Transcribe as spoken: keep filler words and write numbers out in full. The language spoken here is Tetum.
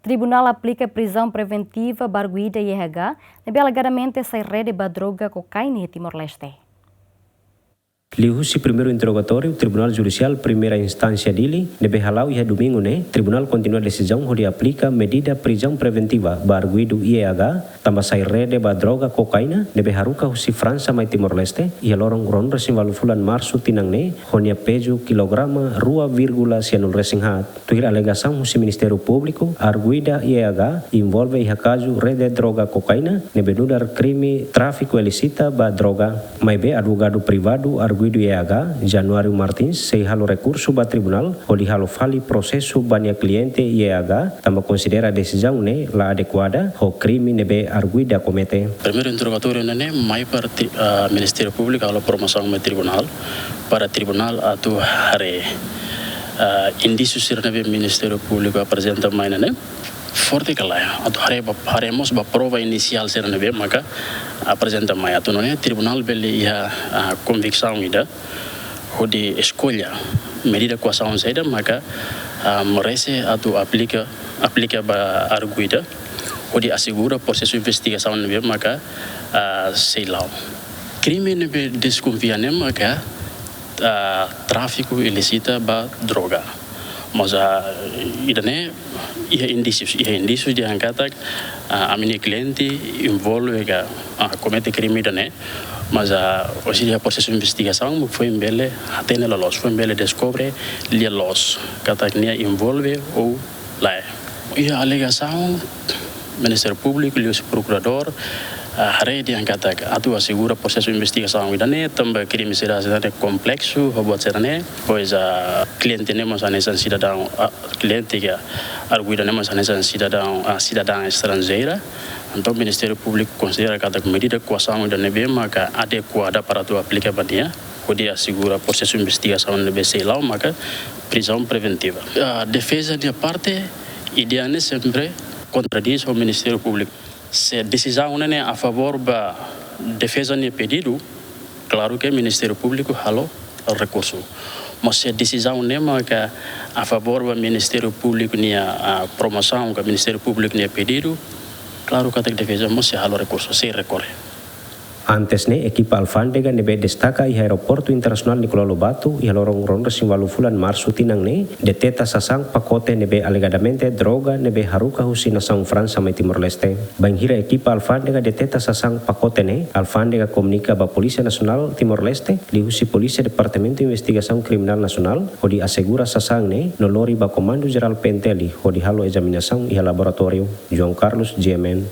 Tribunál aplika prizaun preventiva ba arguida I E H ne'ebé alegadamente sai rede ba droga kokaina iha Timor-Leste. Liuhusi primeiru interrogatóriu Tribunál Judisiál Primeira Instánsia Dili ne'ebé hala'o iha domingu ne'e, tribunál kontinua desizaun hodi aplika medida prizaun preventiva ba arguidu I E H, tanba sai rede ba droga kokaina ne'ebé haruka husi Fransa mai Timor-Leste iha loron ruanulu-resin-ualu fulan Marsu tinan ne'e, ho nia pezu kilograma rua vírgula sianulu-resin-haat. Tuir alegasaun husi Ministériu Públiku, arguida I E H envolve iha kazu rede droga kokaina ne'ebé nu'udar krime tráfiku ilísita ba droga. Maibé advogadu privadu arguidu I E H, Januário Martins, sei halo rekursu ba tribunál hodi halo fali prosesu ba nia kliente I E H, tanba konsidera desizaun ne'e la adekuada ho krime ne'ebé arguida komete. Primeiru interrogatóriu ne'e mai para tri-, ah, Ministériu Públiku halo promosaun mai tribunál, para tribunál atu haree, ah, indísiu sira ne'ebé Ministériu Públiku aprezenta mai ne'e forte ka lae, atu haree ba, haree mós ba prova inisiál sira ne'ebé maka aprezenta mai, atu nune'e tribunál bele iha, ah, konviksaun ida hodi eskolla medida koasaun saida maka, ah, merese atu aplika, aplika ba arguida hodi asegura prosesu investigasaun ne'ebé maka, ah, sei la'o. Krime ne'ebé deskonfia ne'e maka, ah, tráfiku ilísita ba droga. Mas, ah, ida-ne'e iha indísius, iha indísius dehan katak, ah, ami-nia kliente envolve ka, ah, komete krime ida-ne'e. Mas, ah, orsida iha prosesu investigasaun, foin bele hatene loloos, foin bele deskobre lia loos katak nia envolve ou lae. Iha alegasaun, Ministériu Públiku liuhusi Prokuradór, ah, haree dehan katak atu asegura prosesu investigasaun ida-ne'e, tanba krime sira hanesan ne'e kompleksu, ho buat sira-ne'e, pois, ah, kliente ne'e mós hanesan sidadaun, ah, kliente ka arguida ne'e mós hanesan sidadaun, ah, sidadã estranjeira. Entaun, Ministériu Públiku konsidera katak medida koasaun ida ne'ebé maka adekuada para atu aplika ba nia, hodi asegura prosesu investigasaun ne'ebé sei la'o maka prizaun preventiva. Ah, defeza nia parte, ideia ne'e sempre kontradís ho Ministériu Públiku. Se desizaun ne'e a favór ba defeza nia pedidu, klaru ke Ministériu Públiku halo rekursu. Mas se desizaun ne'e maka a favór ba Ministériu Públiku nia, ah, promosaun ka Ministériu Públiku nia pedidu, klaru katak defeza mós sei halo rekursu, sei rekorre. Antes ne'e, ekipa alfándega ne'ebé destaka iha Aeroportu Internasionál Nicolau Lobato iha loron ruanulu-resin-ualu fulan Marsu tinan ne'e deteta sasán pakote ne'ebé alegadamente droga ne'ebé haruka husi nasaun Fransa mai Timor-Leste. Bainhira ekipa alfándega deteta sasán pakote ne'e, alfándega komunika ba Polísia Nasionál Timor-Leste liuhusi Polísia Departamentu Investigasaun Kriminál Nasionál hodi asegura sasán ne'e no lori ba Komandu Jerál P N T L hodi halo ezaminasaun iha laboratóriu. João Carlos, G M N.